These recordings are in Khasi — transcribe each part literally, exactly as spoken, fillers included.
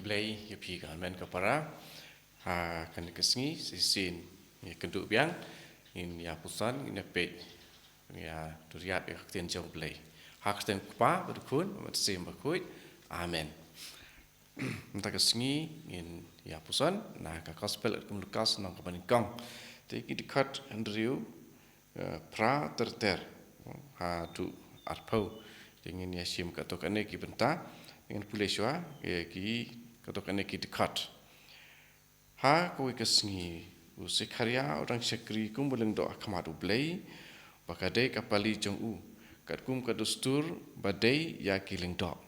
Blei ïa phi ka hynmen ka para. Ha kane ka sngi shisien ïa kynduh biang ngin ïa puson, ngin ïa peit, ngin ïa duriap ïa ka ktien jong Blei. Ha ka kyrteng u Kpa bad u Khun bad u Mynsiem Bakhuid. Amen. Mynta ka sngi ngin ïa puson na ka Gospel katkum u Lukas lynnong kaba nyngkong. Te ki dkhot hynriew, eh, phra ter ter haduh arphew. Te ngin ïa shim katto katne ki bynta, ngin pule shuwa ïa ki katto katne ki dkhot. Ha kawei ka sngi u Sekharia u dang shakri kum u lyngdoh ha khmat u Blei, ba ka dei ka pali jong u katkum ka dustur ba dei ïa ki lyngdoh.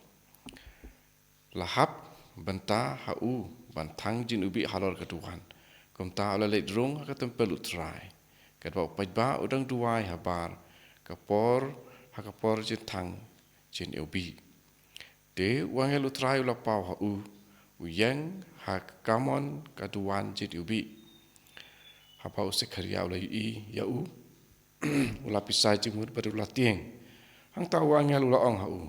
La hap bynta ha u ban thang jingïewbih halor ka duwan. Kumta u la leit rung ha ka templ u Trai, katba u paidbah u dang duwai habar ka por, ha ka por jingthang jingïewbih. Te u angel u Trai u la paw ha u, u ïeng ha ka kamon ka duwan jingïewbih. Haba u Sekharia u la ïohi ïa u, u la pisa jingmut bad u la tieng. Hangta u angel u la ong ha u,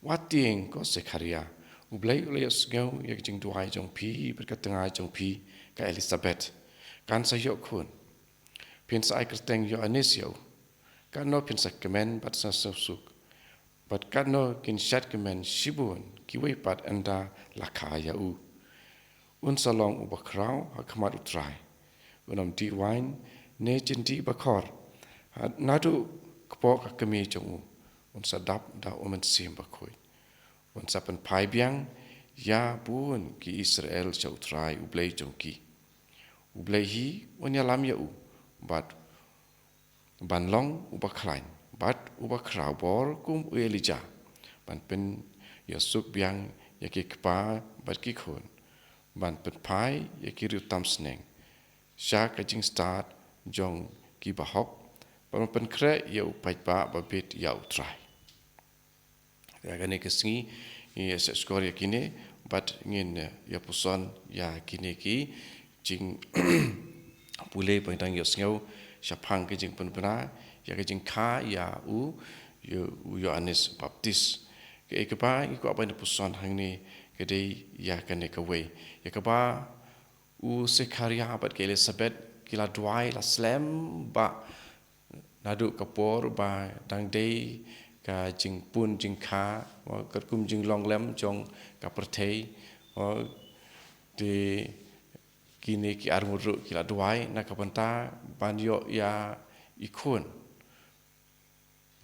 wat tieng ko Sekharia. U Blei u la ïohsngew ïa ka jingduwai jong phi bad ka tnga jong phi ka Elisabet kan sa ïoh khun. Phin sa ai kyrteng Ïoannis ïa u. Katno phin sa kmen bad sa suk, bad katno kin shad kmen shibun kiwei pat ynda la kha ïa u. Un sa long uba khraw ha khmat u Trai. Un ym dih waiñ ne jyndih bakhor. Ha, naduh kpoh ka kmie jong u un sa dap da u Mynsiem Bakhuid. Un sa pynphai biang ïa bun ki Israel sha u Trai u Blei jong ki. U Blei hi un ïalam ïa u bad ban long uba khlaiñ bad uba khraw bor kum u Elijah, ban pynïasuk biang ïa ki kpa bad ki khun, ban pynphai ïa ki riew tam sneng sha ka jingstad jong ki bahok, ban pynkhreh ïa u paidbah ba bit ïa u Trai. Ïa kane ka sngi ngin ïa shahshkor ïa kine bad ngin, eh, ïa puson ïa kine ki jingpule ba ngi dang ïohsngew shaphang ka jingpynbna ïa ka jingkha ïa u, ïa u Ïoannis Baptis. Kaei kaba ngi kwah ban ïa puson hangne ka dei ïa kane kawei, ïa kaba u Sekharia bad ka Elisabet ki la duwai la slem ba naduh ka por ba dang dei ka jingpun jingkha, wa, katkum jinglong lem jong ka pyrthei, wa, te kine ki arngut ruh ki la duwai na ka bynta ban ïoh ïa i khun.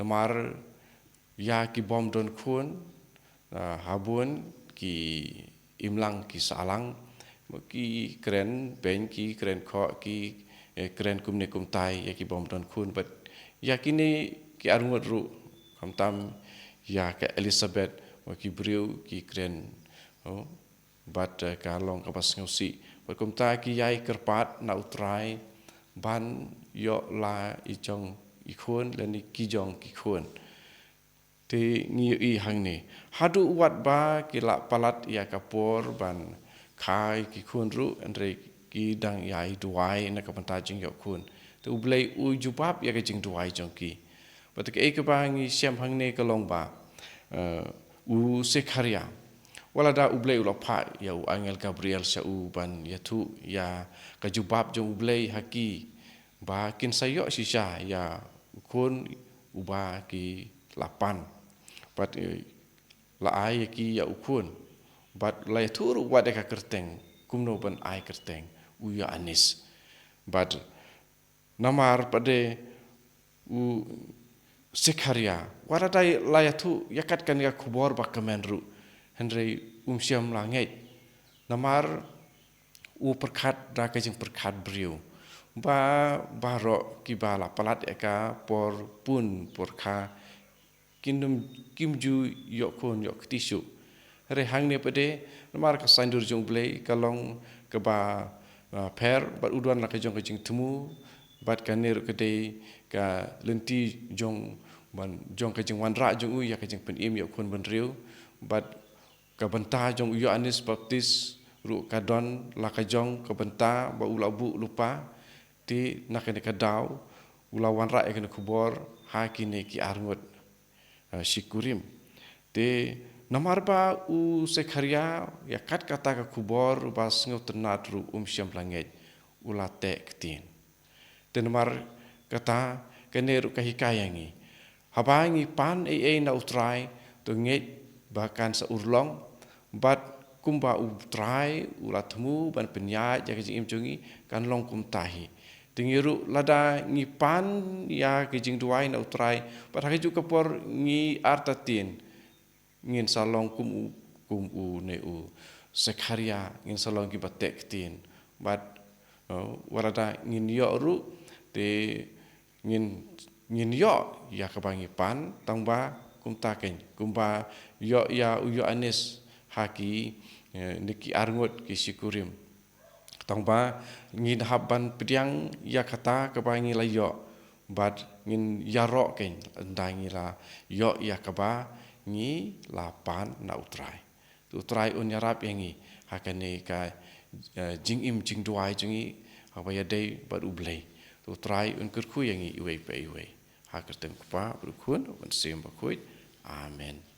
Namar ïa ki bym don khun, ah, ha bun ki imlang ki sahlang, ki kren beiñ, ki kren khoh, ki, eh, kren kumne kumtai ïa ki bym don khun. Bad ïa kine ki arngut ruh, khamtam ïa ka Elisabet, wa, ki briew ki kren, oh, bad, eh, ka long kaba sngewsih. Bad kumta ki ïai kyrpad na u Trai ban ïoh la i jong i khun lane ki jong ki khun. Te ngi ïohi hangne, haduh wat ba ki la palat ïa ka por ban kha ïa ki khun ruh, hynrei ki dang ïai duwai na ka bynta jingïoh khun. Te u Blei u jubab ïa ka jingduwai jong ki. Bad kaei kaba ngi shem hangne ka long ba, eh, u Sekharia, wat la da u Blei u la phah ïa u angel Gabriel sha u ban ïathuh ïa ka jubab jong u Blei ha ki, ba kin sa ïoh shisha ïa u khun uba ki la pan. Bad, eh, la ai ïa ki ïa u khun. Bad la ïathuh ruh wat ïa ka kyrteng, kumno ban ai kyrteng, u Ïoannis. Bad namar pat de u Sekharia, wat la da la ïathuh ïa kat kane ka khubor ba kmen ruh, hynrei um shym la ngeit. Namar u pyrkhat da ka jingpyrkhat briew. Ba baroh kiba la palat ïa ka por pun por kha, kin ym, kim ju ïoh khun ïoh kti shuh. Hynrei hangne pat de, namar ka saiñdur jong u Blei ka long kaba, ah, pher, bad u don la ka jong ka jingthmu, bad kane ruh ka dei ka lynti jong, ban, jong ka jingwanrah jong u ïa ka jingpynim ïa u khun bynriew, bad ka bynta jong u Ïoannis Baptis ruh ka don la ka jong ka bynta ba u la buh lypa. Te na kane ka daw u la wanrah ïa kane ka khubor ha kine ki arngut, eh, shikurim. Te Namar ba u Sekharia ïa kat kata ka khubor ba sngewtynnad ruh um shym la ngeit, u la teh ktien. Te namar kata, kane ruh ka hikai ïa ngi. Haba ngi pan ei ei na u Trai, to ngeit ba kan sa urlong, bad kumba u Trai u la thmu ban pynïaid ïa ka jingim jong ngi, kan long kumta hi. Te ngi ruh lada ngi pan ïa ka jingduwai na u Trai, bad ha kajuh ka por ngi artatien, ngin sa long kum u, kum une u Sekharia, ngin sa long kiba teh ktien. Bad, no, wat lada ngin ïoh ruh, te ngin, ngin ïoh ïa kaba ngi pan, tang ba kumta keiñ, kumba ïoh ïa u Ïoannis ha ki, eh, ne ki arngut ki shikurim. Tang ba ngin hap ban pdiang ïa kata kaba ngi la ïoh, bad ngin ïaroh keiñ ynda ngi la ïoh ïa kaba ngi la pan na u Trai. Te u Trai un ïarap ïa ngi ha kane ka, eh, jingim jingduwai jong ngi, haba ïadei bad u Blei. Te u Trai un kyrkhu ïa ngi iwei pa iwei. Ha ka kyrteng u Kpa, bad u Khun, bad u Mynsiem Bakhuid. Amen.